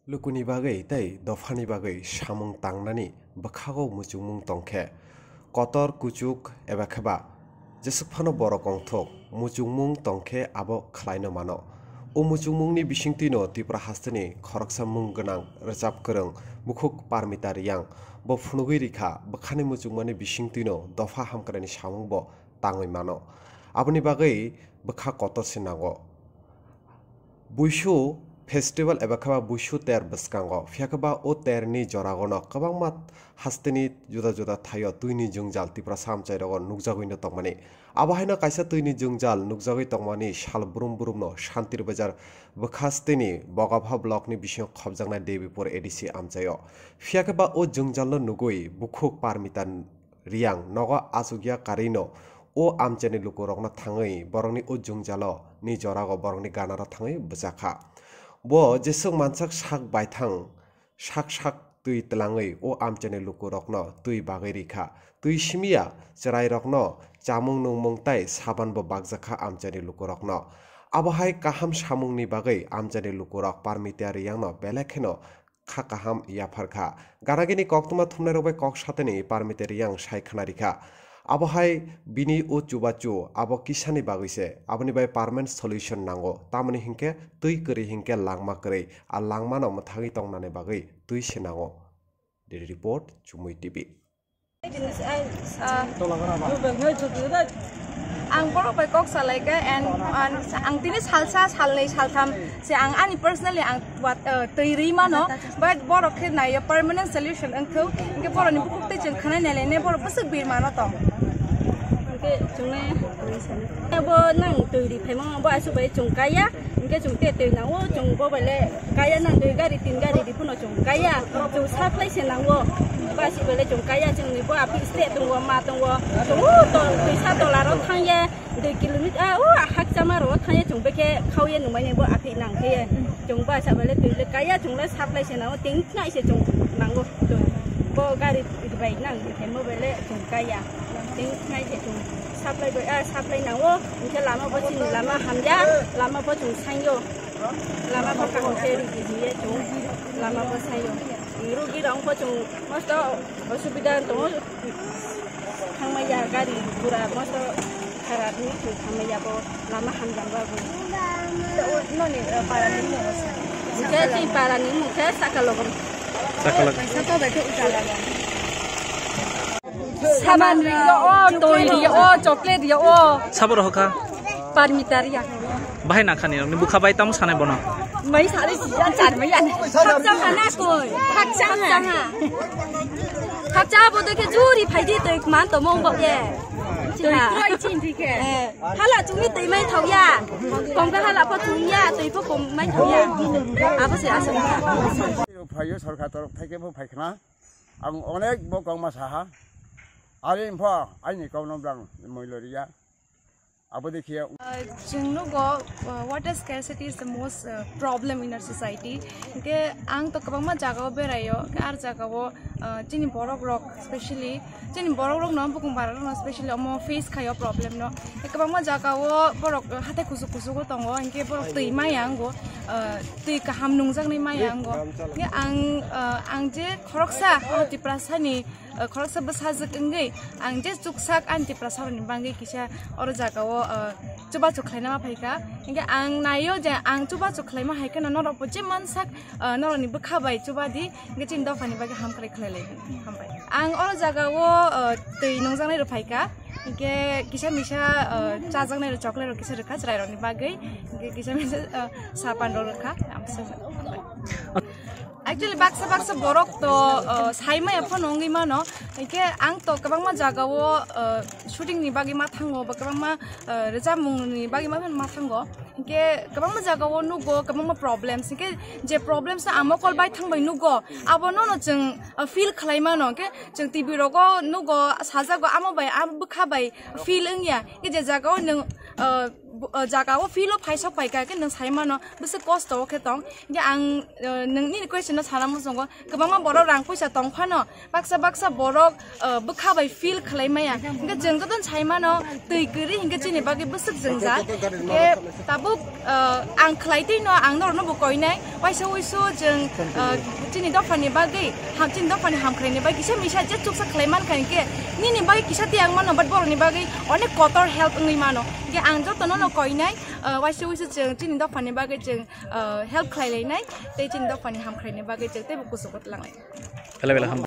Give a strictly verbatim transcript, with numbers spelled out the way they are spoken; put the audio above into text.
Lukuni bagwi tei dophani bagwi samung tangnani bwkhago muchungmung tongkhe, kotor kuchuk eba kheba jeswk phano borok ongthok muchungmung tongkhe abo khlaino mano. O muchungmungni bisingtwino Tripura hasteni khoroksa mung gwnang rwchap kwrwng bukhuk Parmita Riyang bo phunugwi rikha, bwkhani muchungmani bisingtwino dopha hamkraini samung bo tangwi mano. Aboni bagwi bwkha kotor se nango. Buisu festival eba khe ba buisu ter bwskango, phiya khe ba o terni joragono kwbangma hasteni juda juda thaio twini jwngjal Tiprasa amchairogo nukjagwino tongmani. Abo haino kaisa twini jwngjal nukjagwi tongmani sal brum brumno Shantir Bazar bwkhasteni Bogabha blockni bisingo khopjaknai Debipur A D C amchaio. Phiya khe ba o jwngjalno nugwi bukhuk Parmita Riyang nogo achukya karwino o amchaini lukurokno thangwi borokni o jwngjalo ni jorago borokni ganaro thangwi bwchakha. Bo jeswk mansak sak baithang sak sak twi twlangwi o amchaini lukurokno twi bagwi rikha. Twi simiya chwrairokno chamung nungmung tai saban bo bakjakha amchaini lukurokno. Abo hai kaham samungni bagwi amchaini lukurok Parmita Riyangno belai kheno kha kaham yapharkha. Ganagini koktwma thumnairok bai kok satani Parmita Riyang sai khna rikha. Abo hai bini o chubachu abo kisani bagwi se, aboni bai permanent solution nango. Tamoni hinkhe twi kwrwi hinkhe langma kwrwi, a langmano mwthagwi tongnani bagwi twi se nango. Daily report, Chumui T V. Ah, ang borok bai kok salaikha and, and ang tini salsa, salnwi, saltham se ang ani personally ang wat, ah, twi rwi mano, but borok khe naiyo permanent solution wngthok, hinkhe borokni bukhuk twi chwng khwnai nailai ne borok bwswk bir mano tong. Hinkhe chwngnai bo nang twi rwi phaimano bo aswk bai chwng kaiya. Hinkhe chwng te twi nango, chwng bo bai le kaiya nang twi gari tin gari di phano chwng kaiya, chwng supply se nango. Basi bai le chwng kaiya, chwngni bo aphi state tongo, ma tongo, chwng o tol twisa tola ro thangya, dui kilometer, ah, o hakchama ro thangya, chwng bekhe khauya nungmani bo aphi nang khe. Chwng basa bai le twi le kaiya, chwng le supply se nango, tin khnai se chwng nango. Bo gari bai nang khe mo bai le chwng kaiya, tin khnai se chwng supply bai, ah, supply nango, hinkhe lama bo chini lama hamya, lama bo chwng sangyo. Lama bo kaham khe rigi hiye chwng lama bo sayo. Rugi rok bo chwng mosto osubida tongo. Thangmaya gari gura mosto kharap ni chwng thangmaya bo lama hamjak ba bo. Noni, eh, para ni mo sa. Mukhe chi para ni mukhe Sakalogom. Sakalog. Sa to bai khe Ujala ba. Saman rio o, twi rio o, chocolate rio o. Sabo rohokha? Parmita Riyang. Bahai nangkhani rokni bwkha bai tamo sanai bono? Mai sari siya char mai ani. Khakchang ha na koi. Khakchang ha. Khakchang ha bo dekhe juri phaidi twi man to mong bo ye. Twi kroi chin thike. Eh, hala chumi twi mai thok ya. Kongka hala pho chumi ya, twi pho kom mai thok ya. Abo se aswk. Phaio sorkar torof thaike bo phaikhna. Ang onek bo kongma saha. Ari pho aini kokno bwlang moilo riya. Abo dekhiya. Uh, chwng nugo, uh, water scarcity is the most, uh, problem in our society. Hinkhe ang to kwbangma jagao beraio, hinkhe ar jagao, uh, chini borok rok specially, chini borok rokno bukung bara rokno specially omo face khaio problem no. Hinkhe kwbangma jagao borok, uh, hathai kuchuk kuchugo tongo, hinkhe borok twi maya wngo, uh, twi kaham nungjaknai maya wngo. Hinkhe ang, uh, ang je khoroksa o Tiprasani, uh, khoroksa bwsajwk wngwi ang je chuksak ani Tiprasa rokni bagwi kisa oro jagao, uh, chubachu khlaina ma phaikha. Hinkhe ang naio je ang chubachu khlaima hai kheno norokbo je mansak, uh, norokni bwkha bai chubadi, hinkhe chini dophani bagwi hamkrai khlai lai. Hambai. Ang oro jagao, uh, twi nungjaknai rok phaikha. Hinkhe kisa misa, uh, chajaknai rok chocolate rok kisa rwkha chwrai rokni bagwi. Hinkhe kisa misa, uh, sapan rok rwkha. Hambai. Actually, baksa baksa borok to, uh, sai maya phano wngwi mano. Hinkhe ang to kwbangma jagao, uh, shooting ni bagwi ma thango, ba kwbangma, uh, rwchapmung ni bagwi ma, ma thango. Hinkhe kwbangma jagao nugo kwbangma problems. Hinkhe je problems no ang mokol bai thang bai nugo, abo nono chwng, uh, feel khlai mano. Hinkhe chwng T V rogo nugo sajago, amo bai, amo bwkha bai feel wngya. Hinkhe je jagao nwng, uh, Bo-, uh, jaga o field o phai sok pai kha khe nwng sai mano bwswk kosto o khe tong. Hingke ang, uh, nwng nini question no sana muchungo, kwbangma borok rang puisa tong phano, baksa baksa borok, uh, bwkha bai field khlai maya. Hingke jwng joto sai mano twi kwrwi hingke chini bagwi bwswk jwngjal. Hingke tabuk, uh, ang khlai twi no ang norok no bo koinai. Waisa wuisu chwng, uh, chini dophani bagwi, ham, chini dophani hamkhraini bagwi kisa misa je chuksa khlai mankha hinkhe nini bagwi kisa tiyang mano, but borokni bagwi onek kotor help wngwi mano. Hinkhe ang jotono no koinai, uh, waisa wuisu chwng chini dophani bagwi chwng, uh, help khlai lainai tei chini dophani hamkhraini bagwi chwng teibo kuchugo tlangnai. Belai belai hambai.